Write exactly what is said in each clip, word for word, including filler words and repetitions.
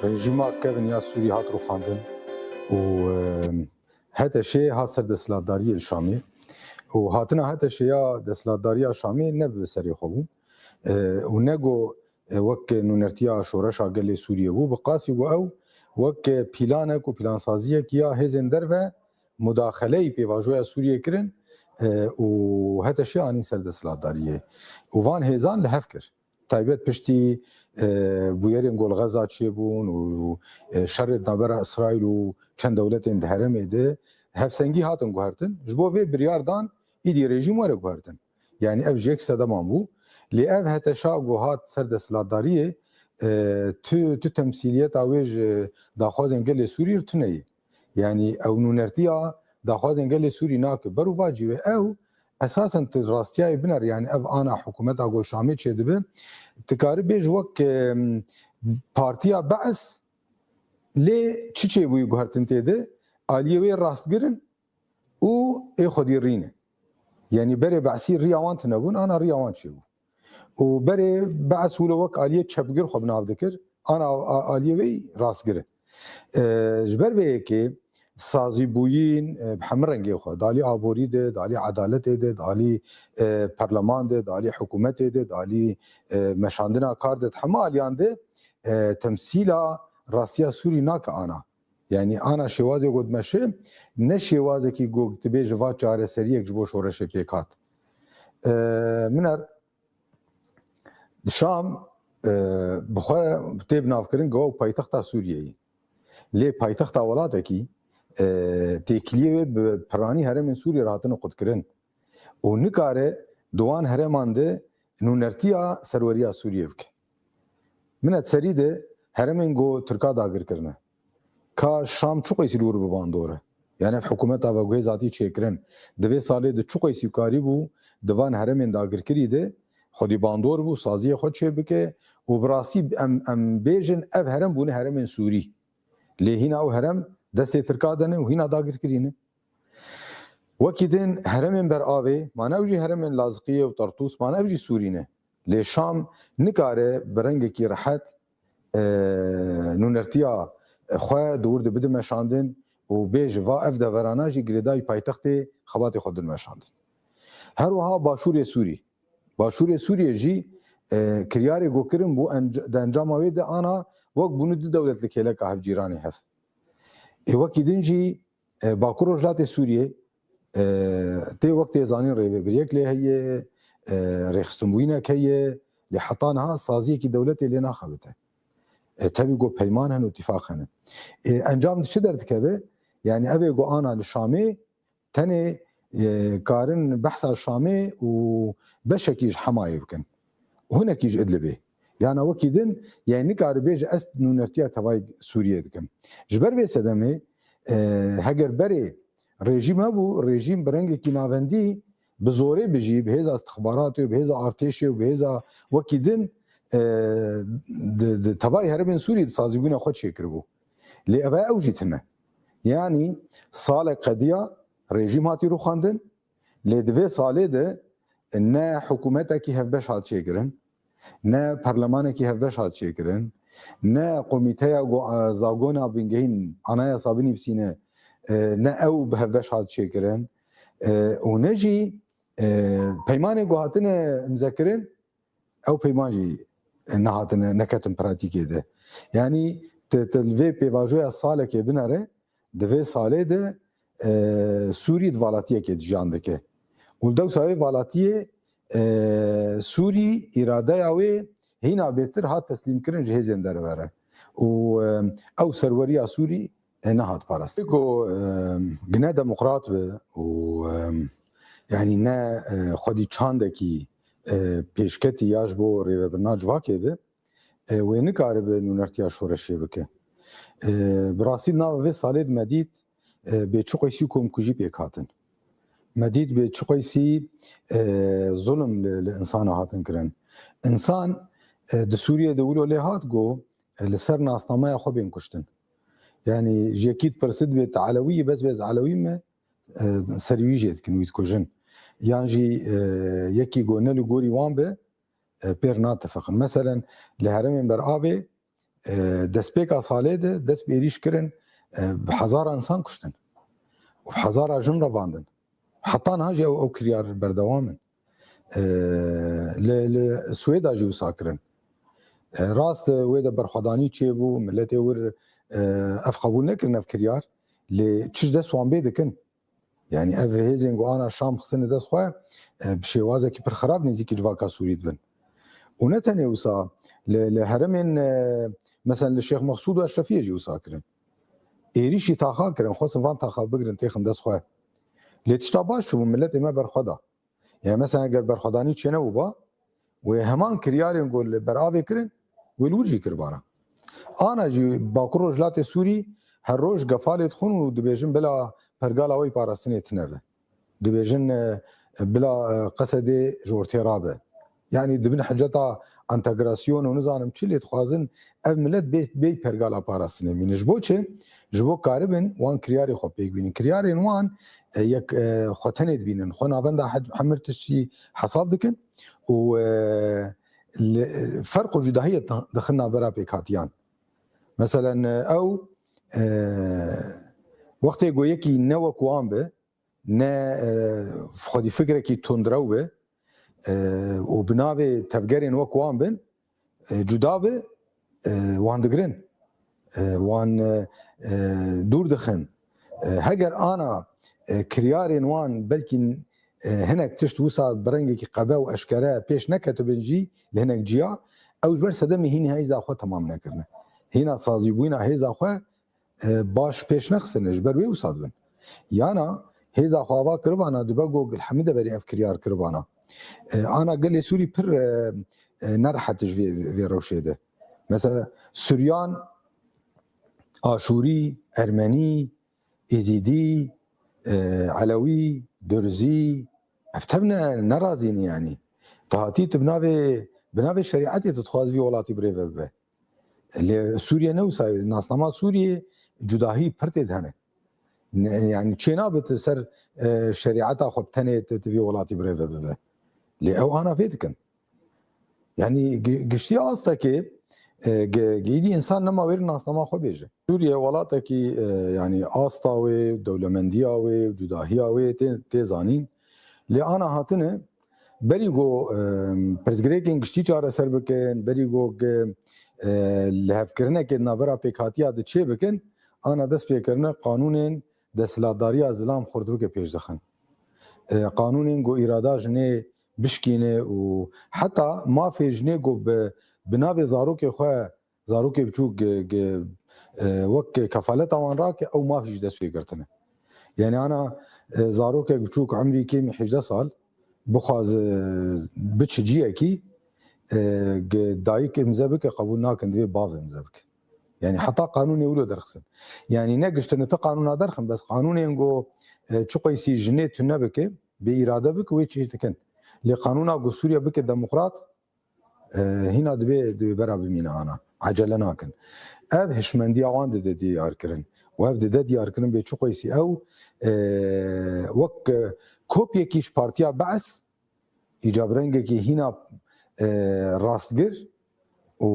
Rejîma kevin ya Sûrî hat rûxandin û, e, HTŞ'ê hat ser desthilatdariyê li Şamê û hatina HTŞ'ê ya desthilatdariya Şamê ne bi serê xwe bû. E, û ne ku, e, wek nûnertiya şoreşa gelê Sûriyê bû, bi qasî ku ew wek pîlanek û pîlansaziyek ya hêzên derve mudaxeleyî pêvajoya Sûriyê kirin, e, û HTŞ'ê anîn ser desthilatdariyê û van hêzan li hev kir. Taybet piştî, e, bûyerên ku li Xeza çêbûn û, e, şerê di navbera Îsraîl û çend dewletên di herêmê de hevsengî hatin guhertin. Ji bo vê biryar dan îdî rejîm were guhertin. Yanî ev ji yek sedeman bû. Lê ev HTŞ'a ku hat ser desthilatdariyê, e, tu, tu temsîliyeta wê ji daxwazên gelê Sûrî re tune ye. Yanî ew nûnertiya daxwazên gelê Sûrî nake. Ber û va cî wê ew esasen tu rastiyayê biner, yanî ev ana hikûmeta ku Şamê çêdibe, tu karî bêj wek, em, partiya Be's lê çi çêbûyî guhertin tê de, aliyê wê rastgir in û ê xwedî rî ne. Yanî berê Be'sî riya wan tune bûn, ana riya wan çêbû. Û berê Be's wilo wek aliyê çepgir xwe bi nav dikir, ana a-, aliyê wê rastgir e. E, ji ber vê yekê sazîbûyîn, e, bi hemû rengê xwe, dalî aborî de, dalî edaletê de, dalî, e, perleman de, dalî hikûmetê de, dalî, e, meşandina kar de, di hemû aliyan de, e, temsîla rastiya Sûrî nake ana. Yanî ana şêwazê ku dimeşe, ne şêwazekî ku tu bê ji va çareseriyek ji bo şoreşê pêk hat. E, min er Şam, e, bi xwe tê binavkirin ku ew paytexta Sûriyeyê. Lê paytexta welatekî, e, têkiliyê wê bi piranî herêmên Sûriyê re hatine qutkirin û nikare di wan herêman de nûnertiya serweriya Sûriyê bike. Min et serî de herêmên ku Tirka dagir kirine. Ka Şam çi qeysî li wir bi bandor e? Yani ev hikûmeta ve guhê zatî çêkirin. Di vê salê de çi qeysî karîbû di van herêmên dagirkirî de xwedî bandor bû, saziyê xwe çê bike û bi rastî em, em bêjin ev herem bûne heremên Sûrî. Lê hîna ew herem destê Tirka de ne û hîna dagirkirî ne. Wekî din heremên ber avê, mane ew jî heremên Laziqiyê û Tartûs, mane ev jî Sûrî ne. Lê Şam nikare bi rengekî rehet, e, nûnertiya xwe di wir de bide meşandin û bê ji va ev deverana jî girêdayî paytextê xebatê xwe din meşandin. Her wiha Başûrê Sûrî. Başûrê Sûriyê jî, e, kiryarê ku kirin bû, enc-, di encama wê de ana wek bûne du dewlet li kêleka hevcîranê hev. Ê wekî din jî, e, Bakur Rojhilatê Sûriyê, e, tê wek tê zanîn rêvebiriyek lê heye, e, rêxistinbûyînek heye, lê heta niha saziyekî dewletê lê naxebite. E, tevî ku peyman hene û tîfaq hene. E, encam di çi derdikeve? Yani ev ê ku ana li Şamê tenê, e, karin behsa Şamê û beşekî ji Hemayê bikin. Û hinekî ji Idlibê. Yana wekî din, yani nikare bêje ez nûnertiya tevayê Sûriyê dikim. Ji ber vê sedemê, e, heger berê rejîm hebû, rejîm bi rengekî navendî, bi zorê bijî, bi hêza istixbaratê û bi hêza artêşê û bi hêza wekî din, e, di, di tevayê herêmên Sûriyê di sazîbûna xwe çêkiribû. Lê eve ew jî tune. Yanî salek qediya, rejîm hatî rûxandin, lê di vê salê de ne hikûmetekî hevbeş hat çêkirin, ne perlemanekî hevbeş hat çêkirin, ne komîteya go-, e, zagona bingehîn, anayasa binivîsîne, e, ne ew bi hevbeş hat çêkirin, e, û ne jî, e, peymanê ku hatine imzekirin, ew peyman jî nehatine, neketin pratîkê de. Yanî tu, tu li vê pêvajoya salekê binere, di vê salê de, e, Sûrî di valatiyekê de jiyan dike. Û li dewsa wê valatiyê, e, Sûrî îradeya wê hîna bêtir hat teslîmkirin ji hêzên derve re. Û, e, ew serweriya Sûrî, e, nehat parastin. Ku, e, gine demokrat be û, e, yanî ne, e, xwedî çandekî, e, pêşketî ya ji bo rêvebirina civakê be, e, wê nikaribe nûnertiya şoreşê bike. E, bi rastî di nav vê salê de me dît, e, bê çi qeysî komkujî pêk hatin. Me dît bê çi qeysî, e, zulm li, li insana hatin kirin. Însan, e, di Sûriyê de wilo lê hat ku, e, li ser nasnameya xwe bên kuştin. Yanî ji yekî dipirsit bê tu elewî yî, bes bê ez elewî me, e, serî wî jê dikin, wî dikujin. Yan jî, e, yekî ku ne li gorî wan be, e, pêr natefiqin. Meselen, li herêmên ber avê, e, destpêka salê de dest bi êrîş kirin, e, bi hezara insan kuştin û bi hezara jin revandin. Heta niha jî ew, ew kiryar berdewam in. E, li, li Swêda jî wisa kirin. E, rast, e, wê de berxwedanî çêbû, miletê wir, e, ev qebûl nekirin ev kiryar, lê çi dest wan bê dikin. Yani ev hêzên ku ana Şam xistine dest xwe, e, bi şêwazekî pir xirab nêzîkî civaka Sûrî dibin. Û ne tenê wisa, li, li herêmên, e, mesela li Şêx Mexsûd û Eşrefiyê jî wisa kirin. Êrîşî taxa kirin, xwestin van taxa bigirin, têxin dest xwe. Lê tişta baş çûbû, miletê me berxwe da. Yani mesela eger berxwedanî çênebûba, wê heman kiryarên ku li ber avê kirin, wê li wir jî kiribana. Ana jî Bakur Rojhilatê Sûrî her roj gefalê dixwin û dibêjin bila pergala wê parastinê tine be. Dibêjin, e, bila, e, Qesedê ji ortê rabe. Yani dibin hiceta entegrasyon û nizanim çi lê dixwazin ev milet bê, bê pergala parastinê bînin. Ji bo çi? Ji bo karibin wan kiryarê xwe pêk bînin. Kiryarên wan, e, yek, e, xwe tenê dibînin. Xwe navenda hed-, hemir tiştî hesab dikin û, e, li, ferq û cudahiyê di-, dixin navbera pêkhatiyan. Meselen, e, ew, e, wextê ku yekî ne wek wan be, ne, e, xwedî fikrekî tundrew be, e, û bi navê tevgerên wek wan bin, e, cuda be, e, wan digirin, e, wan, e, e, dûr dixin. E, heger ana, e, kiryarên wan belkî, e, hinek tişt wisa bi rengekî qebe û eşkere pêş neketibin jî li hinek ciya, ew ji ber sedemê hîn hêza xwe temam nekirine. Hîna sazîbûyîna hêza xwe, e, baş pêş nexistine, ji ber wê wisa dibin. Yana hêza xwe ava kiribana, dibe ku gil hemî deverê ev kiryar kiribana. E, ana gelê Sûrî pir, e, e, nerehet ji vê, vê rewşê de. Mesela Suryan, Aşûrî, Ermenî, Êzîdî, e, Elewî, Durzî, ev tevne nerazî ne yanî. Tu hatî tu bi navê, bi navê şerîetê tu dixwazî vî welatî birêve bibe. Lê Sûriye ne wisa ye. Nasnama Sûriyê cudahî pir tê de hene. Ne, yani çê nabe tu ser, e, şerîeta xwe bi tenê tu, tu vî welatî birêve bibe. Lê ew ana vê dikin. Yani gi-, giştî astekê, e, gi-, gi-, îdî însan nema wêr nasnama xwe bêje. Sûriye welatekî, e, yani asta wê, dewlemendiya wê, cudahiya wê tê, tê zanîn. Lê ana hatine, berî ku, e, pirsgirêkên giştî çareser bikin, berî ku gi-, e, lihevkirinekê di navbera pêkhatiya de çê bikin, ana dest pê kirine qanûnên desthilatdariya zilam xurt bike pêş dixin. E, qanûnên ku îrada jinê bişkîne û heta mafê jinê ku bi, bi navê zarokê xwe, zarokê biçûk gi-, gi-, e, wek kefaleta wan rake, ew maf jî dest pê girtine. Yani ana, e, zarokek biçûk, emrî kêmî hejdeh sal, bixwaze biçe ciyekî, e, gi-, dayik imze bike, qebûl nakin, divê bav imze bike. Yani heta qanûnê wilo derxistin. Yani ne giştine tu qanûna derxin, bes qanûnên ku, e, çi qeysî jinê tune bike, bê îrade bike, wê çê dikin. Lê qanûna ku Sûriye bike demokrat, e, hîna dibê, dibê bera bimîne ana. Ecele nakin. Ev hişmendiya wan dide diyar kirin. Û ev dide diyar kirin bê çi qeysî ew, e, wek, e, kopyekî ji partiya Be's, îca bi rengekî hîna, e, rastgir û,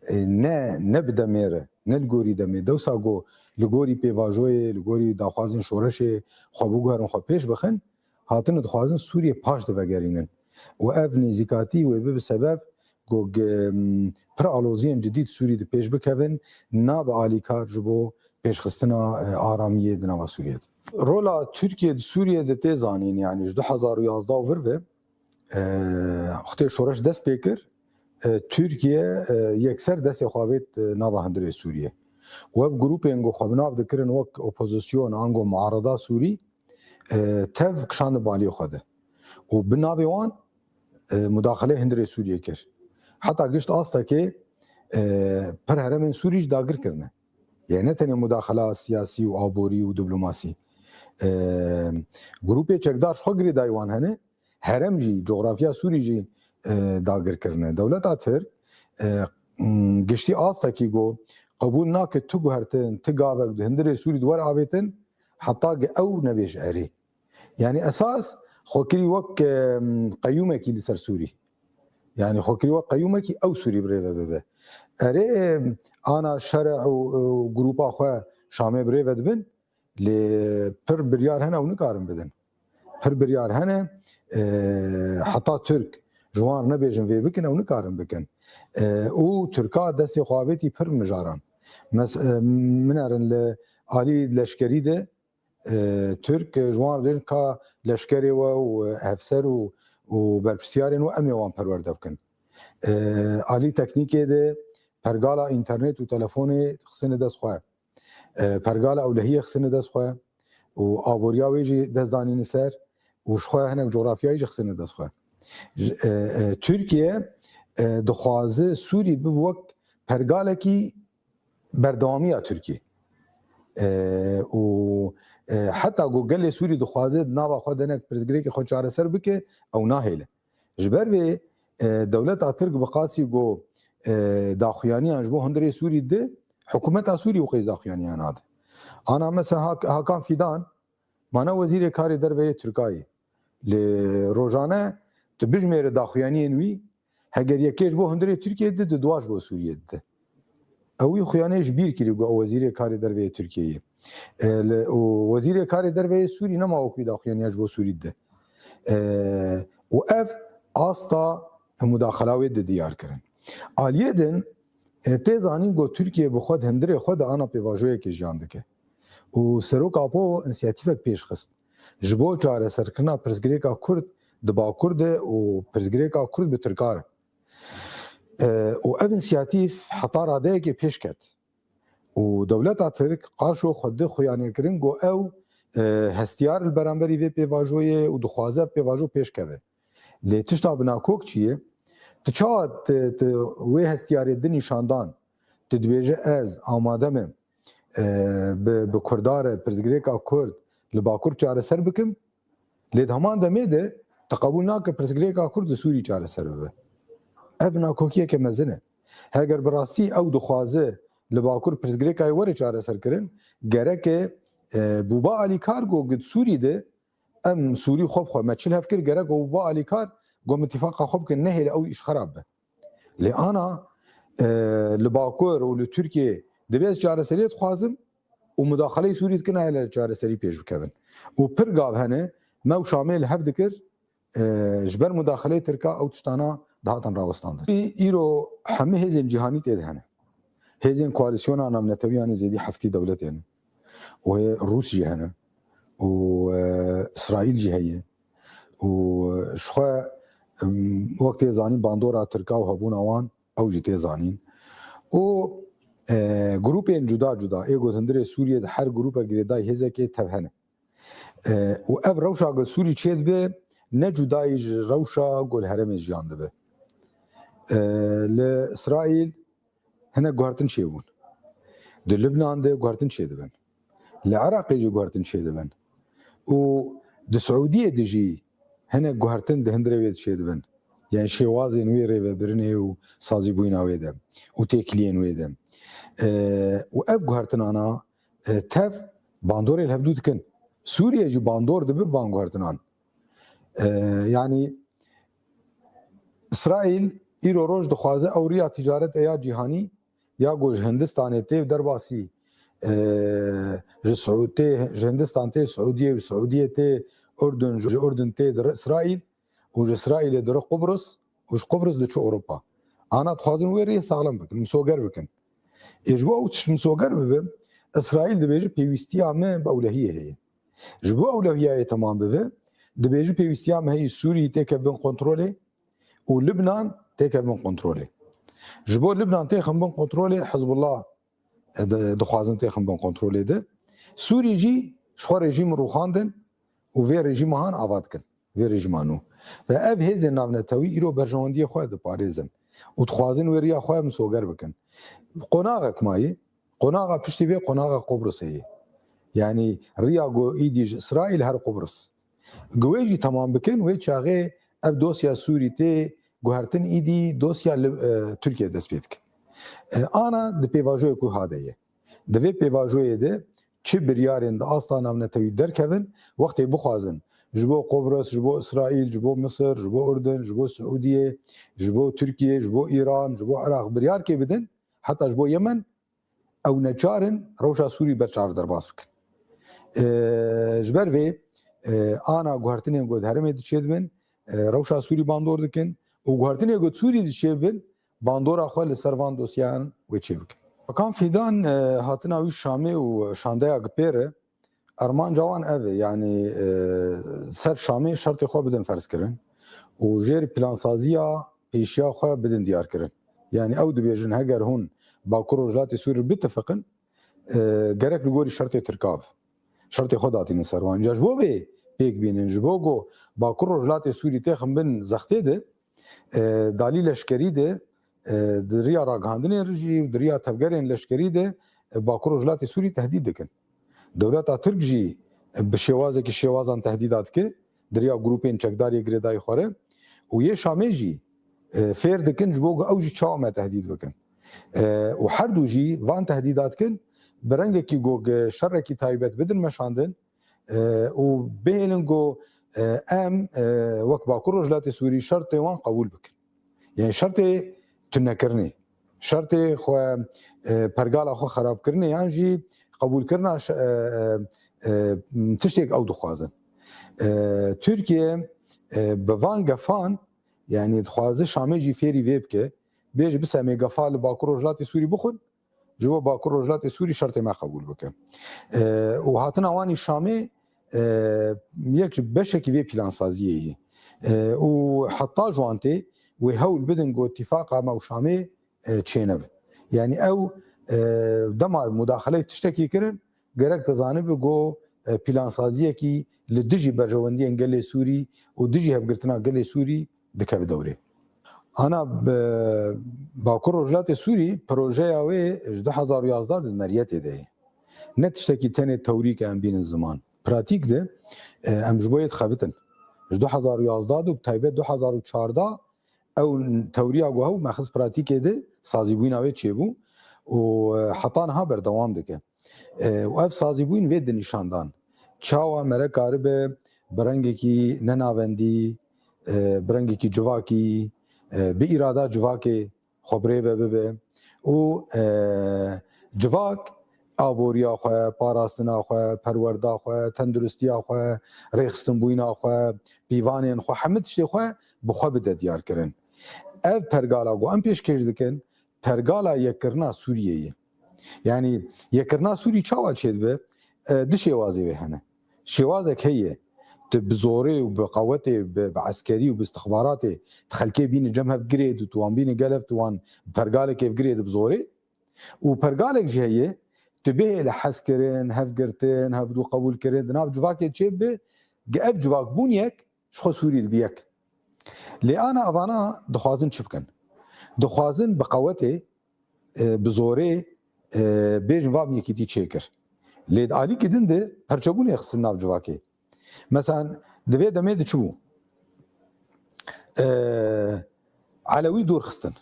e, e, ne, ne bi demê re, ne li gorî demê. Dewsa ku li gorî pêvajoyê, li gorî daxwazên şoreşê xwe biguherin, xwe pêş bixin, hatine dixwazin Sûriyê paş divegerînin. Û ev nêzîkatî wê bibe sebeb ku gi-, pir aloziyên cidî di Sûriyê de pêş bikevin, nabe alîkar ji bo pêşxistina, e, aramiyê di nava Sûriyê de. Rola Tirkiye di Sûriyê de tê zanîn, yani ji du hezar û yazdeh û vir ve, e, wextê şoreş dest pê kir, e, Tirkiye, e, yekser destê xwe avêt, e, nava hundirê Sûriyê. Û ev grûpên ku xwe bi nav dikirin wek opozisyon, ango muarada Sûrî, e, tev kişandin baliyê xwe de. Û bi navê wan, e, mudaxilê hundirê Sûriyê kir. Heta gişt astekê, e, pir herêmên Sûrî jî dagir kirine. Yani ne tenê mudaxila siyasî û aborî û diplomasî. E, grûpê çekdar ji xwe girêdayî wan hene, herêm jî, coxrafiya Sûrî jî, e, dagir kirine. Dewleta Tirk, e, m, giştî astekî ku qebûl nake tu guhertin, tu gavek di hundirê Sûrî di wer avêtin, heta gi ew nebêje erê. Yani esas xwe kirî wek, e, qeyûmekî li ser Sûrî. Yani xwe kirî wek qeyûmekî ew Sûrî bi rê ve bibe. Erê, ana şere û, û grûpa xwe Şamê bi rê ve dibin, lê pir biryar hene ew nikarin bidin. Pir biryar hene, e, heta Tirk ji wan nebêjin vê bikin, ew nikarin bikin. E, û Tirka destê xwe avêtî pir mijaran. Mes-, e, min erin li alî leşkerî de, e, Tirk, e, ji wan re dibêjin ka leşkerê we û, e, hevser û, û berpirsiyarên we em ê wan perwerde bikin. E, alî teknîkê de pergala înternet û telefonê xistine dest xwe. E, pergala ewlehiyê xistine dest xwe û aboriya wê jî dest danîne ser û ji xwe hinek cografyayê jî xistine dest xwe. Ji-, e, e, Tirkiye, e, dixwaze Sûrî bibe wek pergalekî berdewamiya Tirkiyê. E, û, e, heta ku gelê Sûrî dixwaze di nava xwe de hinek pirsgirêkê xwe çareser bike, ew nahêle. Ji ber vê, e, dewleta Tirk bi qasî ku, e, daxuyaniyan ji bo hundirê Sûrî dide, hikûmeta Sûrî û qey daxuyaniyan nade. Ana mesela Hak-, Hakan Fidan, mane wezîrê karê derve yê Tirkayê. Li rojane tu bijmêre daxuyaniyên wî, heger yekê ji bo hundirê Tirkiyê dide, di dua ji bo Sûriyê dide. Ew wî xuyanê ji bîr kirî ku ew wezîrê karê derve yê Tirkiyeyê. E, li, û wezîrê karê derve yê Sûrî nema wekî daxuyaniya ji bo Sûrî dide. E, û ev asta mudaxela wê di diyar kirin. Aliyê din, e, tê zanîn ku Tirkiye bi xwe di hundirê xwe de ana pêvajoyekê jiyan dike. Û Serok Apo însiyatîfek pêş xist. Ji bo çareserkirina pirsgirêka Kurd di Bakur de û pirsgirêka Kurd bi Tirka re. E, û ev însiyatîf heta radeyekê pêş ket. Û dewleta Tirk qarşo xwe di xuyanê kirin ku ew, e, hestiyar li beramberî vê pêvajoyê û dixwaze ev pêvajo pêş keve. Lê tişta binakok çi ye? Tu çawa tu, tu wê hestiyarê di nîşan dan? Tu dibêje ez amade me, e, bi, bi Kurda re pirsgirêka Kurd li Bakur çareser bikim. Lê di heman demê de te qebûl nake pirsgirêka Kurd li Sûrî çareser bibe. Ev nakokiyeke mezin e. Heger bi rastî ew dixwaze li Bakur pirsgirêka wê were çareserkirin, gereke, e, Bûba Alîkar got, got Sûrî de em Sûrî xwe bi xwe me çil hev kir, gerek û Bûba Alîkar got em îtîfaqa xwe bikin, nehêle ew îş xerab be. Lê ana, e, li Bakur û li Tirkiyê divê ez çareseriyê dixwazim û mudaxeleyê Sûrî dikin, nahêle çareserî pêş bikevin. Û pir gav hene, me û Şamê li hev dikir, e, ji ber mudaxeleyê Tirka ew tiştana dihatin rawestandin. Î-, îro hemî hêzên cîhanî tê de hene. Hêzên koalîsyona navnetewiyan ê zêdî heftî dewletê ne. Û hê Rûs jî hene. Û, e, Îsraîl jî heye. Û, e, ji xwe, em, wek tê zanîn bandora Tirka û hebûna wan, ew jî tê zanîn. Û, e, grûpên cuda cuda, ê got hundirê Sûriyê de her grûpek girêdayî hêzekê tev hene. E, û ev rewşa ku Sûrî çêdibe, ne cudayî ji rewşa ku li herêmê jiyan dibe. E, li Îsraîl hinek guhertin çêbûn. Di Libnan de guhertin çêdibin. Li Iraqê jî guhertin çêdibin. Û di Siûdiyê de jî hinek guhertin di hundirê wê de çêdibin. Yani şêwazên wê rêvebirinê û sazîbûyîna wê de û têkiliyên wê de. E, û ev guhertinana, e, tev bandorê li hevdû dikin. Sûriye jî bandor dibe van guhertinan. E, yani Îsraîl îro roj dixwaze ew riya tîcaret e ya cîhanî ya ku ji Hindistanê tê û derbasî, e, ji Siû-, tê, ji Hindistan tê Siûdiyê û Siûdiyê tê Urdun, ji Urdun tê dire Îsraîl û ji Îsraîlê dire Qubris û ji Qubris diçe Ewropa. Ana dixwazin wê rêyê saxlem bikin, misoger bikin. Ê ji bo ew tişt misoger bibe, Îsraîl dibêje pêwîstiya me bi ewlehiyê heye. Ji bo ewlehiyayê temam bibe, dibêje pêwîstiya me heye Sûrî têke bin kontrolê û Libnan têke bin kontrolê. Ji bo Libnan têxin bin kontrolê Hizbullah, e, di-, dixwazin têxin bin kontrolê de. Sûrî jî ji xwe rejîm rûxandin û vê rejîma han ava dikin. Vê rejîma nû. Ve ev hêzên navnetewî îro berjewendiyê xwe diparêzin û dixwazin wê riya xwe misoger bikin. Qonaxek mayî, qonaxa piştî vê qonaxa Qubrisê ye. Yani riya ku îdî ji Îsraîl her Qubris. Ku wê jî temam bikin, wê çaxê ev dosya Sûrî tê guhertin, îdî dosya li, e, Tirkiye dest pê dike. E, ana di pêvajoyê ku hade ye. Di vê pêvajoyê de çi biryarên di asta navnetewî derkevin, wextê bixwazin ji bo Qobris, ji bo Îsraîl, ji bo Misir, ji bo Urdun, ji bo Siûdiyê, ji bo Tirkiye, ji bo Îran, ji bo Iraq biryarkê bidin, heta ji bo Yemen, ew neçar in rewşa Sûrî ber çav derbas bikin. E, ji ber vê, e, ana guhertinên ku di herêmê diçêdibin, e, rewşa Sûrî bandor dikin û guhertinê ku di Sûrî diçêbin, bandora xwe li ser van dosyeyan wê çêbikin. Bakan Fîdan, e, hatina wî Şamê û şandeya gi pê re, armanca wan ev e, yanî, e, ser Şamê şertê xwe bidin ferzkirin û jêr plansaziya pêşiya xwe bidin diyarkirin. Yanî ew dibêjin, heger hûn Bakur Rojhilatê Sûrî bitifiqin, e, gerek li gorî şertê Tirka be. Şertê xwe datînin ser wan. Ca ji bo vê pêk bînin, ji bo ku Bakur Rojhilatê Sûrî têxin bin zextê de, e, dalî leşkerî de, e, di riya ragihandinê re jî û di riya tevgerên leşkerî de, e, Bakur Rojhilatê Sûrî tehdîd dikin. Dewleta Tirk jî, e, bi şêwazekî şêwazan tehdîda dike, di riya grûpên çekdarê girêdayî xwe re û yê Şamê jî, e, fêr dikin ji bo ku ew jî çawa me tehdîd bikin. E, û her du jî van tehdîda dikin, bi rengekî ku şerekî taybet bidin meşandin, e, û bihêlin ku, e, em, e, wek Bakur Rojhilatê Sûrî şertê wan qebûl bikin. Yanî şertê tunekirinê, şertê xwe, e, pergala xwe xerabkirinê yan jî qebûlkirina şe-, e, e, e, tiştêk ew dixwazin. E, Tirkiye, e, bi van gefan, yanî dixwaze Şamê jî fêrî vê bike, bêje bise em ê gefa li Bakur Rojhilatê Sûrî bixwin, ji bo Bakur Rojhilatê Sûrî şertê me qebûl bike. E, û hatina wan î Şamê, e, yek ji beşekî vê plansaziyê ye. E, û heta ji wan tê wê hewl bidin ku tîfaqa me û Şamê, e, çênebe. Yanî ew, e, dema mudaxileyê tiştekî kirin, gerek dizanibe ku, e, plansaziyekî li dijî berjewendiyên gelê Sûrî û dijî hevgirtina gelê Sûrî dikeve dewrê. Ana bi Bakur Rojhilatê Sûrî projeya wê ji du hezar û yazdeh de di meriyetê de ye. Ne tiştekî tenê tewrî ke em bînin ziman. Pratîk de, e, em ji bo yê dixebitin. Ji du hezar û yazdeh de û bi taybet du hezar û çardeh ew tewriya ku hew me xist pratîkê de sazîbûyîna wê çêbû û, e, heta niha berdewam dike. E, û ev sazîbûyîn vê dinîşan dan. Çawa mere karibe bi rengekî nenavendî, e, bi rengekî civakî, e, bi îrada civakê xwe bi rê ve bibe û, e, civak aboriya xwe, parastina xwe, perwerda xwe, tenduristiya xwe, rêxistinbûyîna xwe, pîvanên xwe, hemî tiştê xwe bi xwe bide diyarkirin. Ev pergala ku em pêşkêş dikin, pergala yekkirina Sûriyê ye. Yanî yekkirina Sûrî çawa çêdibe? E, du şêwazê wê hene. Şêwazek heye, tu bi zorê û bi qewetê, bi, bi eskerî û bi istixbaratê, tu xelkê bînî cem hev girêd û tu wan bînî gel hev, tu wan bi pergalekê hev girêd bi zorê. Û pergalek jî heye, tu bihêle hezkirin, hevgirtin, hevdû qebûlkirin, di nav civakê çêbibe, ge ev civakbûn yek, ji xwe Sûrî dibe yek. Lê ana evana dixwazin çi bikin? Dixwazin bi qewetê, e, bi zorê, e, bêjin va em yekîtî çêkir. Lê di alîkî din de perçebûnê xistin nav civakê. Mesela di vê demê de çi bû? E, Elewî dûr xistin.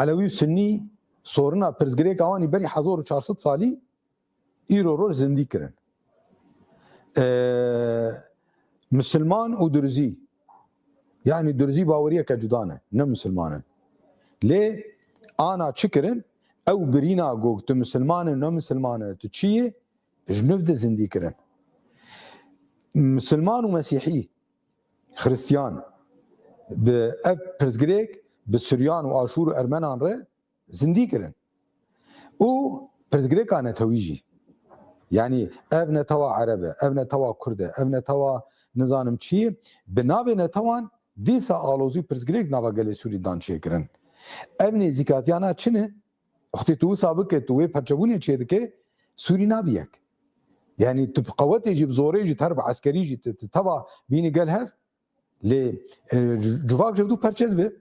Elewî û Sunnî sorina pirsgirêka wan î berî hezar û çar sed salî îro roj zindî kirin. E, Misilman û Durzî, yanî Durzî baweriyeke cuda ne, ne Misilman in. Lê ana çi kirin? Ew birîna ku tu Misilman e, ne Misilman e, tu çi yî, ji nû de zindî kirin. Misilman û Mesîhî, Xristiyan, bi ev pirsgirêk bi Suryan û Aşûr û Ermenan re zindî kirin. Û pirsgirêka netewî jî. Yanî ev netewa Ereb e, ev netewa Kurd e, ev netewa nizanim çi ye, bi navê netewan dîsa alozî û pirsgirêk nava gelê Sûrî dan çêkirin. Ev nêzîkatiyana çi ne? Wextê tu wisa bike, tu wê perçebûnê çêdike, Sûrî nabe yek. Yanî tu bi qewetê jî, bi zorê jî, tu her bi eskerî jî, tu, tu teva bînî gel hev, lê, e, c-, civak ji hevdû perçe dibe,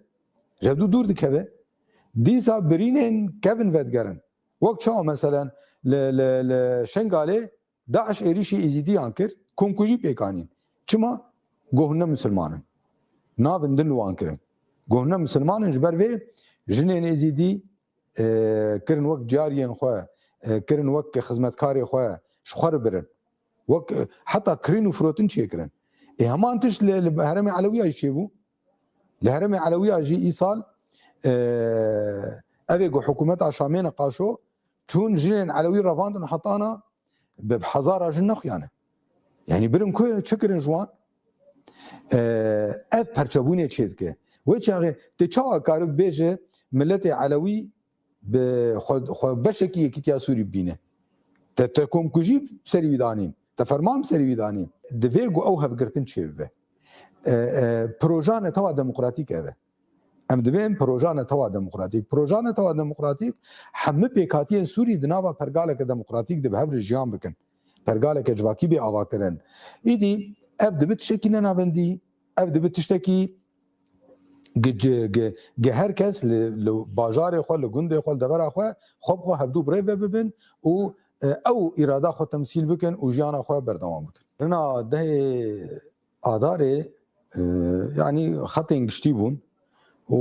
ji hevdû dûr dikeve. Dîsa birînên kevin vedigerin. Wek çawa meselen li, li, li Şengalê DAIŞ êrîşî Êzîdiyan kir, komkujî pêk anîn. Çima? Go hûn ne misilman in. Navin din li wan kirin. Go hûn ne misilman in, ji ber vê jinên Êzîdî, e, kirin wek cariyên xwe, e, kirin wek xizmetkarê xwe, ji xwe re birin. Wek, e, heta kirîn û firotin çêkirin. Ê heman tişt li, li herêmê Elewiya jî çêbû. Li herêmê Elewiya jî îsal, e, evê ku hikûmeta Şamê neqaşo, çûn jinên Elewî revandin heta ana bi hezara jin nexuyane. Yanî birin ku çi kirin ji wan? E, ev perçebûnê çê dike. Wê çaxê tê çawa karib bêje miletê Elewî bi xwe, xwe beşekî yekîtiya Sûrî bibîne? Te, te komkujî serî wî danîn, te ferman serî wî danîn. Divê ku ew hevgirtin çêbibe. E, e, proja netewa demokratîk ev e. Em dibên proja netewa demokratîk. Proja netewa demokratîk hemû pêkhatiyên Sûrî di nava pergaleke demokratîk de bi hev re jiyan bikin. Pergaleke civakî bê avakirin. Îdî ev dibe tiştekî nenavendî, ev dibe tiştekî gi, gi, gi, gi her kes li, li bajarê xwe, li gundê xwe, li devera xwe, xwe bi xwe hevdû bi rê ve bibin û, e, ew îrada xwe temsîl bikin û jiyana xwe berdewam bikin. Rina dehê Adarê, e, yanî xetên giştî bûn û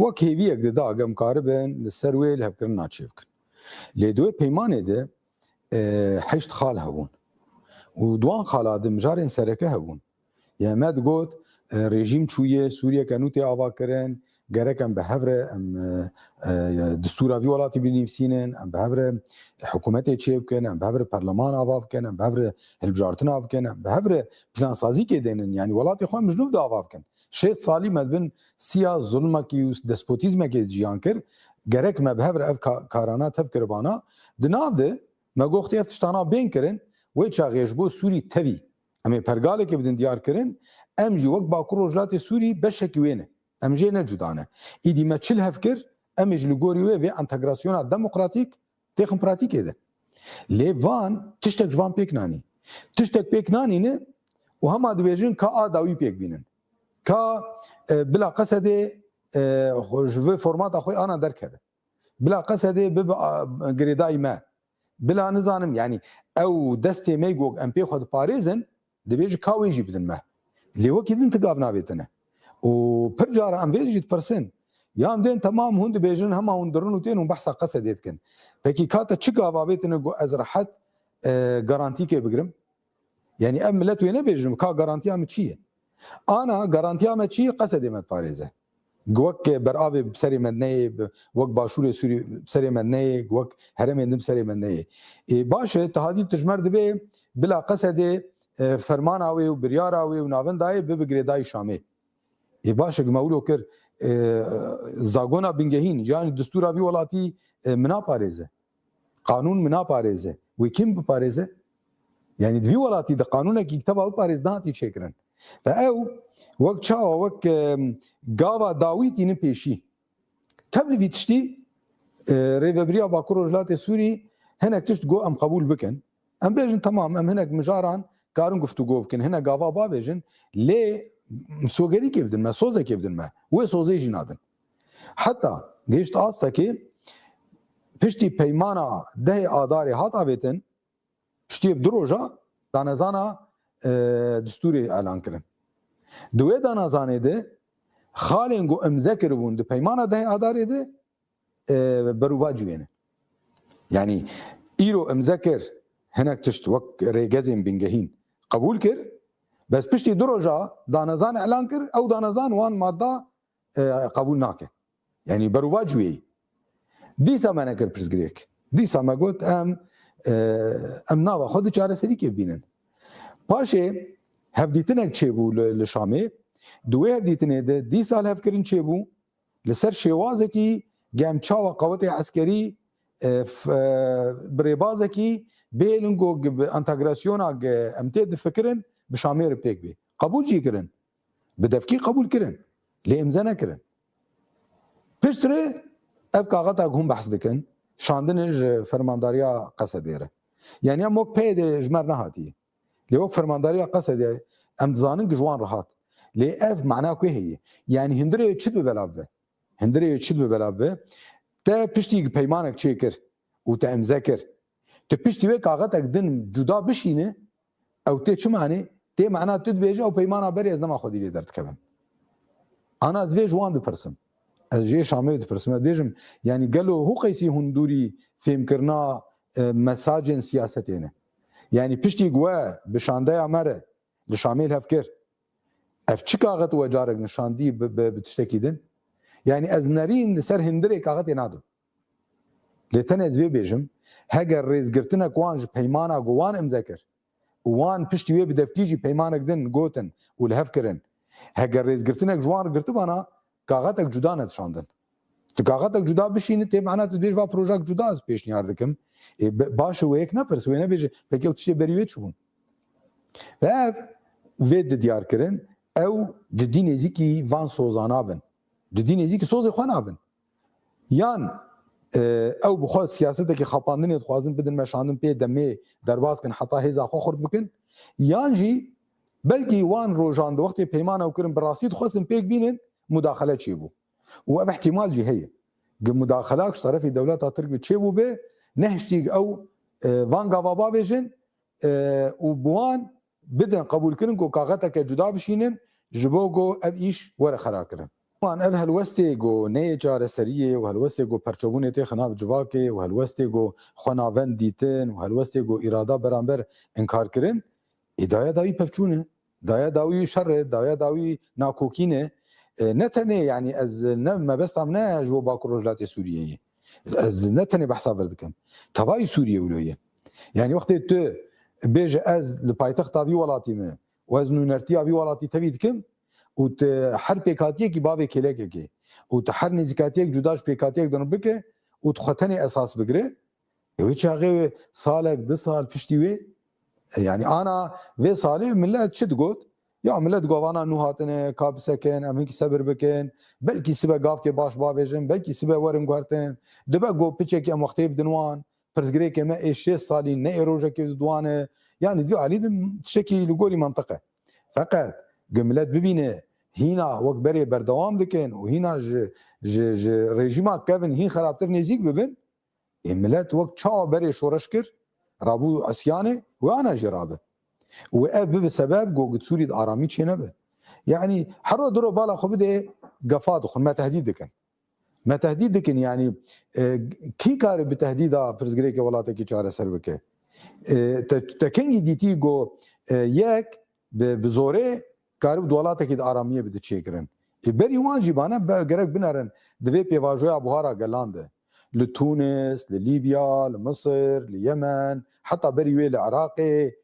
wek hêviyek dida, em karibin li ser wê lihevkirina çêbikin. Lê di wê peymanê de, e, heşt xal hebûn û di wan xala de mijarên sereke hebûn. Yê me digot, e, rejîm çûye, Sûriyeke nû tê avakirin, gerek em bi hev re, em, e, e, distûra vî welatî binivîsînin, em bi hev re hikûmetê çêbikin, em bi hev re perleman ava bikin, em bi hev re hilbijartina bikin, em bi hev re plansazîkê dênin. Yanî welatê xwe em ji nû de ava bikin. Şêst salî me di bin siya zulmekî û despotîzmekê de jiyan kir. Gerek me bi hev re ev ka-, karana tev kiribana. Di nav de me goxtê ev tiştana bên kirin, wê çaxê ji bo Sûrî tevî em ê pergalekê bidin diyar kirin, em jî wek Bakur Rojhilatê Sûrî beşekî wê ne. Em jê ne cuda ne. Îdî me çi li hev kir, em ê ji li gorî wê vê entegrasyona demokratîk têxin pratîkê de. Lê van tiştek ji van pêk nanî. Tiştek pêk nanîne û hema dibêjin ka a dawî pêk bînin. Ka, e, bila Qesedê, e, xwe ji vê formata xwe ana derkeve. Bila Qesedê bibe, a, girêdayî me. Bila nizanim, yanî ew destê me ku em pê xwe diparêzin, divê ji ka wê jî bidin me. Lê wekî din ti gav navêtine. Û pir cara em vê jî dipirsin. Ya em dên temam hûn dibêjin, hema hûn dirin û tên hûn behsa Qesedê dikin. Pekî ka te çi gav avêtine ku ez rehet, e, garantîkê bigirim? Yanî ev milet wê nebêjin, ka garantiya min çi ye? Ana garantiya me çi ye? Qesedê me diparêze. Wek beravê bi serê me neyê, bi, wek başûrê Sûrî bi serê me neyê, wek herêmên din bi serê me neyê. Ê, baş e, tu hadî tu ji me re dibê bila Qesedê, e, fermana wê û biryara wê û navenda wê bibe girêdayî Şamê. Ê, baş e, me wilo kir, e, zagona bingehîn, yanî distûra vî welatî, e, min naparêze. Qanûn min naparêze. Wê kî min biparêze? Yanî di vî welatî de qanûnekî teva biparêz nehatî çêkirin. Ve ew wek çawa, wek, em, gava dawî tînin pêşî. Tev li vî tiştî, e, Rêvebiriya Bakur Rojhilatê Sûrî hinek tişt got em qebûl bikin. Em bêjin temam, em hinek mijaran karin guftûgo bikin, hinek gava bavêjin, lê sogerîkê bidin me, sozekê bidin me. Wê sozê jî nadin. Heta gihişt astekê piştî peymana dehê Adarê hat avêtin, piştî du roja danezana, e, distûrê elan kirin. Di wê danezanê de xalên ku imze kiribûn di peymana dehê Adarê de, e, berûva civêne. Yanî îro imze kir, hinek tişt wek rêgezên bingehîn qebûl kir, bes piştî du roja danezan elan kir, ew danezan wan madda, e, qebûl nake. Yanî berûva civêyî. Dîsa me nekir pirsgirêk. Dîsa me got em, e, em nava xwe di çareserîkê bînin. Paşê hevdîtinek çêbû li, li Şamê. Di wê hevdîtinê de dîsa lihevkirin çêbû. Li ser şêwazekî ge em çawa qewetê eskerî, e, f-, e, bi rêbazekî bihêlin ku gi-, bi entegrasyona ge em tê difikirin bi Şamê re pêk bê. Qebûl jî kirin. Bi devkî qebûl kirin. Lê imze nekirin. Piştre ev kaxeta ku hûn behs dikin, şandine ji fermandariya Qesedê re. Yanî em wek P Y D ji me re nehatiye. Lê wek fermandariya Qesedê em dizanin ku ji wan re hat. Lê ev mana ku heye. Yanî hundirê çi dibe belav be? Hundirê çi dibe belav be? Te piştî peymanek çêkir û te imze kir. Tu piştî wê kaxetek din cuda bişîne, ew tê çi manê? Tê mana tu dibêje ew peymana berê ez nema xwedî lê derdikevim. Ana ez vê ji wan dipirsim. Ez jê Şamê dipirsim. Ez dibêjim, yanî gelo hû qeysî hûn dûrî fêmkirina, e, mesajên siyasetê ne? Yanî piştî ku we bi şandeya me re li Şamê li hev kir, Ev çi kaxet we carek nişandî bi, bi, bi tiştekî din? Yanî ez nerîn li ser hindirê kaxetê nadim. Lê tenê ez vê bêjim, heger rêzgirtinek wan ji peymana ku wan imze kir û wan piştî wê bi devkî jî peymanek din gotin û li hev kirin, heger rêzgirtinek ji wan girtibana, kaxetek cuda nedişandin. Tu kaxetek cuda bişînî, tê mana tu dibêj va projek cuda ez pêşniyar dikim. Ê, be-, baş e, wê yek nepirs, wê nebêje, pekî ew tiştê berî wê çi bûn? Ve ev vê di diyar kirin, ew cidî nêzîkî van soza nabin. Cidî nêzîkî sozê xwe nabin. Yan, e, ew bi xwe siyasetekî xapandinê dixwazin bidin meşandin pê demê derbas kin heta hêza xwe xurt bikin. Yan jî belkî wan rojan di wextê peymana ew kirin bi rastî dixwestin pêk bînin, mudaxele çêbû. Û ev ihtimal jî heye. Gi mudaxelak ji terefî dewleta Tirk bi çêbûbe, nehiştî ew, e, van gava bavêjin, e, û bi wan bidin qebûlkirin ku kaxeteke cuda bişînin, ji bo ku ev îş were xera kirin. Wan ev helwestê ku neyê çareseriyê û helwestê ku perçebûnê têxe nav civakê û helwestê ku xwenavend dîtin û helwestê ku îrada beramber inkar kirin, ê daye dawî pevçûn e. Daye dawî şer e, daye dawî nakokîn e. E, ne tenê, yanî ez ne mebesta min ne ji bo Bakur Rojhilatê Sûriyeyê. Ez ne tenê behsa vir dikim. Tevayî Sûriye wilo ye. Yanî wextê tu bêje ez li paytexta vî welatî me û ez nûnertiya vî welatî tevî dikim û tu her pêkhatiyekî bavê kêlekekê û tu her nêzîkatiyek cuda ji pêkhatiyek din bike û tu xwe tenê esas bigire, Ê wê çaxê wê salek, du sal piştî wê, e, yanî ana vê salê millet çi digot? Ya millet govana nû hatine, ka bisekin, em hinkî sebir bikin, belkî sibe gavkê baş bavêjin, belkî sibe werin guhertin. Dibe got piçekî em wextê bidin wan, pirsgirêkê me ê şêst salî ne ê rojekê di wan e. Yanî di alî de tiştekî li gorî mantiq e. Feqet gi millet bibîne hîna wek berê berdewam dikin û hîna ji, ji, ji rejîma kevin hîn xerabtir nêzîk bibin, Ê milet wek çawa berê şoreş kir, rabû isyanê, wê ana jê rabe. Û ev bibe sebeb ku di Sûrî de aramî çênebe. Yanî hero diro bala xwe bidê gefa dixwin, me tehdîd dikin. Me tehdîd dikin, yanî, e, kî kare bi tehdîda pirsgirêkê welatekî çareser bike? E, te, te kengî dîtî ku, e, yek bi, bi zorê karib di welatekî de aramiyê bide çêkirin. Ê berî wan jî bane be, gerek binerin di vê pêvajoya buhara gelan de. Li Tunis, li Lîbya, li Misir, li Yemen, heta berî wê li Iraqê.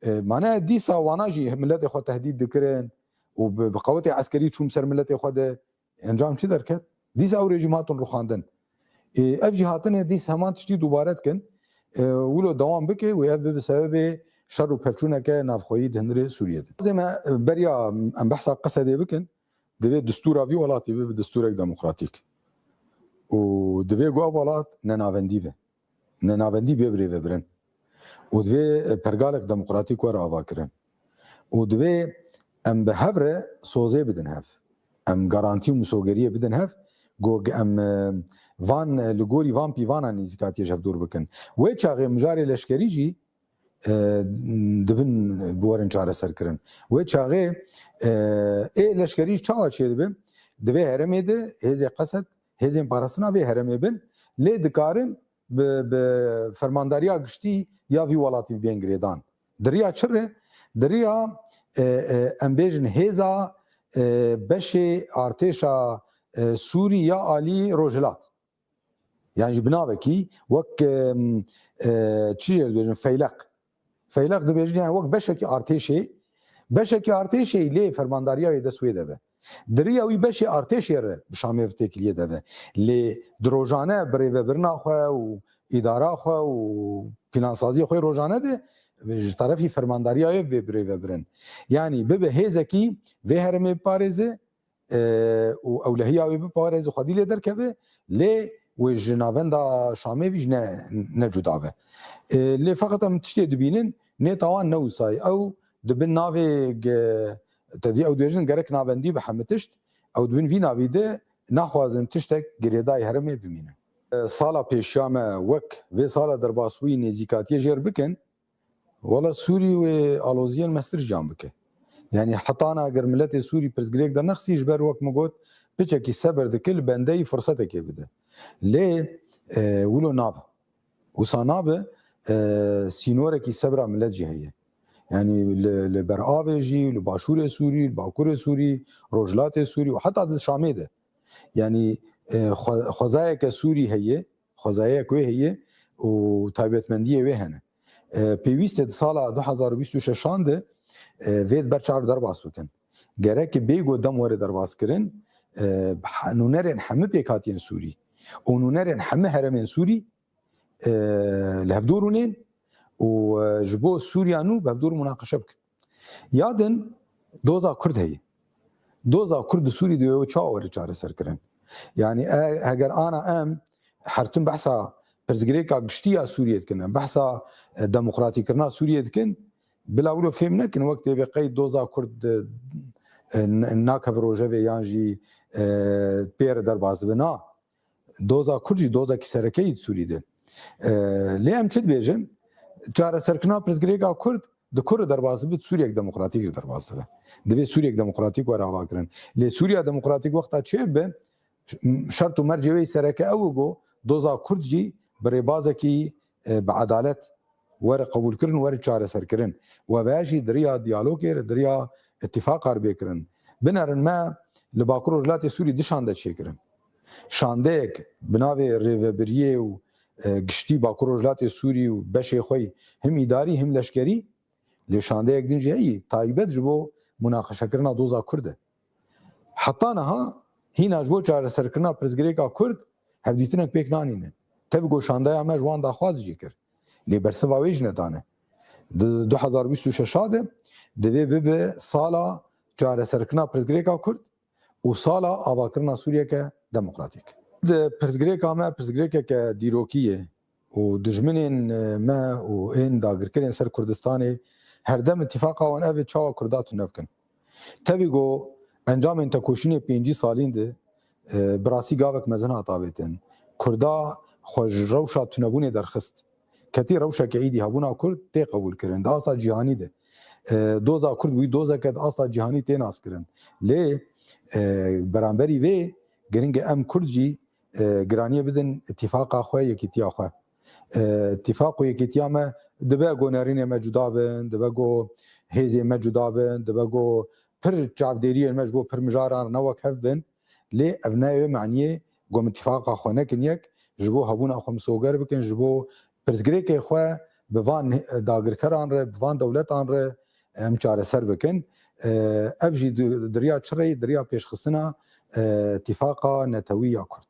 E, mane dîsa wana jî miletê xwe tehdîd dikirin û bi, bi qewetê eskerî çûm ser miletê xwe de. Encam çi derket? Dîsa ew rejîm hatin rûxandin. Ê, ev jî hatine dîs heman tiştî dubare dikin. Ê, wilo dewam bike û ev bibe sebebê şer û pevçûneke navxweyî di hundirê Sûriyê de. Dê me, e, beriya em behsa Qesedê bikin, divê distûra vî welatî bibe distûrek demokratîk. Û divê ku ev welat nenavendî be. Nenavendî bê birêvebirin. Û divê, e, pergalek demokratîk were avakirin. Û divê em bi hev re sozê bidin hev. Em garantî û misogeriyê bidin hev, ku em, e, van, e, li gorî van pîvana nêzîkatiyê ji hev dûr bikin. Wê çaxê mijarê leşkerî jî, e, dibin bi werin çareserkirin. Wê çaxê, e, ê leşkerî çawa çêdibe? Divê herêmê de hêzê Qesed, hêzên parastina vê herêmê bin, lê dikarin bi, bi fermandariya giştî ya vî welatî bên girêdan. Di riya çi re? Di riya, e, e, em bêjin hêza, e, beşê artêşa, e, Sûrî ya alî Rojhilat. Yan jî bi navekî wek, e, e, çi jê dibêjin, feylek. Feylek dibêjin, yani wek beşekî artêşê, beşekî artêşê lê fermandariya wê dest wê de be. Di riya wî beşê artêşê re bi Şamê ve têkiliyê de be. Lê di rojane bi rêvebirina xwe û îdara xwe û plansaziya xwe rojane de ji terefî fermandariya wê bê birêvebirin. Yanî bibe hêzekî vê herêmê biparêze, e, û ewlehiya wê biparêze, xwedî lê derkeve, lê wê ji navenda Şamê vî jî ne, ne cuda be. E, lê feqet em tiştê dibînin, nêta wan ne wisa ye. Ew di bin navê ge-, tevî ew dibêjin gerek navendî be hemî tişt, ew di bin vî navî de naxwazin tiştek girêdayî herêmê bimîne. E, sala pêşiya me wek vê sala derbasbûyî nêzîkatiyê jêr bikin, Wela Sûrî wê aloziyên mestir jiyan bike. Yanî hetana eger miletê Sûrî pirsgirêk de nexsî ji ber wek min got, piçekî sebir dike li bendeyî firsetekê bide. Lê, e, wilo nabe. Wisa nabe, e, sînorekî sebra milet jî heye. Yanî li, li beravê jî, li başûrê Sûrî, li bakurê Sûrî, rojhilatê Sûrî û heta di Şamê de. Yanî, e, xwe-, xwezayeke Sûrî heye, xwezayek wê heye û taybetmendiyê wê hene. E, pêwîst e di sala du hezar û bîst û şeşan de, e, vê di ber çav derbas bikin. Gerek bê ku dem were derbas kirin, e, he-, nûnerên hemî pêkhatiyên Sûrî û nûnerên hemî herêmên Sûrî, e, li hevdû rûnên û, e, ji bo Sûriya nû bi hevdû re munaqeşe bikin. Ya din doza Kurd heye. Doza Kurd di Sûrî de wê çawa were çareserkirin? Yanî e-, heger ana em her tim behsa pirsgirêka giştî ya Sûriyê dikin, em behsa, e, demokratîkirina Sûriyê dikin, bila wilo fêm nekin wek tê vê qey doza Kurd, e, e, n-, nakeve rojevê yan jî, e, pê re derbas dibe. Na, doza Kurd jî dozekî sereke yî di Sûrî de. E, lê em çi dibêjin? Çareserkirina pirsgirêka Kurd di kur re derbas dibe, di Sûriyek demokratîk re derbas dibe. Divê Sûriyek demokratîk were avakirin. Lê Sûriya demokratîk wexta çêbibe, şert û mercê wê sereke ew e ku doza Kurd jî bi rêbazekî, e, bi edalet were qebûlkirin û were çareserkirin. Û ev jî di riya diyalogê re, di riya îtîfaqa re bê kirin. Binerin me li Bakur Rojhilatê Sûrî du şande çêkirin. Şandeyek bi navê Rêvebiriyê û, e, Giştî Bakur Rojhilatê Sûrî û beşê xwe yî, him îdarî him leşkerî, lê şandeyek din jî heyî taybet ji bo munaqeşekirina doza Kurd e. Heta niha hîna ji bo çareserkirina pirsgirêka Kurd hevdîtinek pêk nanîne. Tevî ku şandeya me ji wan daxwaz jî kir. Lê bersiva wê jî nedane. Di du hezar bîst û şeş de divê bibe sala çareserkirina pirsgirêka Kurd û sala avakirina Sûriyeke demokratîk. Di pirsgirêka me, pirsgirêkeke dîrokî ye û dijminên, e, me û ên dagirkerên ser Kurdistanê herdem îtîfaqa wan ev e çawa Kurda tune bikin. Tevî ku encamên tekoşînê pêncî salîn de, e, bi rastî gavek mezin hat avêtin. Kurda xwe ji rewşa tunebûnê derxist. Ketî rewşeke êdî hebûna Kurd tê qebûlkirin. Di asta cîhanî de, e, doza Kurd bûyî dozeke di asta cîhanî tê naskirin. Lê, e, beramberî vê giring e em Kurd jî, e, giraniyê bidin îtîfaqa xwe, yekîtiya xwe. E, îtîfaq û yekîtiya me dibe ku nerînê me cuda bin, dibe ku hêzê me cuda bin, dibe ku pir çavdêriyên me ji bo pir mijaran ne wek hev bin. Lê ev ne wê maniyê ku em îtîfaqa xwe nekin yek, ji bo hebûna xwe misoger bikin, ji bo pirsgirêkê xwe bi van dagirkeran re, bi van dewletan re em çareser bikin. E, ev jî di, di riya çi re yî? Di riya pêşxistina, e, îtîfaqa netewî ya Kurd.